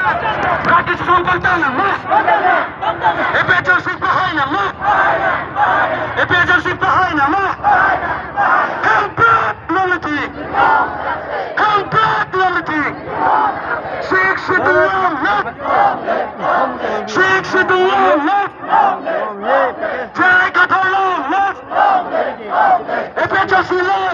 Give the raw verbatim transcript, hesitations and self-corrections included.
Practice from Pantang na ma? APHLC pahai na ma? APHLC pahai na ma? Hemprek long live! Hemprek long live! Sixth Schedule long live! Sixth Schedule long live! J I Kathar long live! APHLC long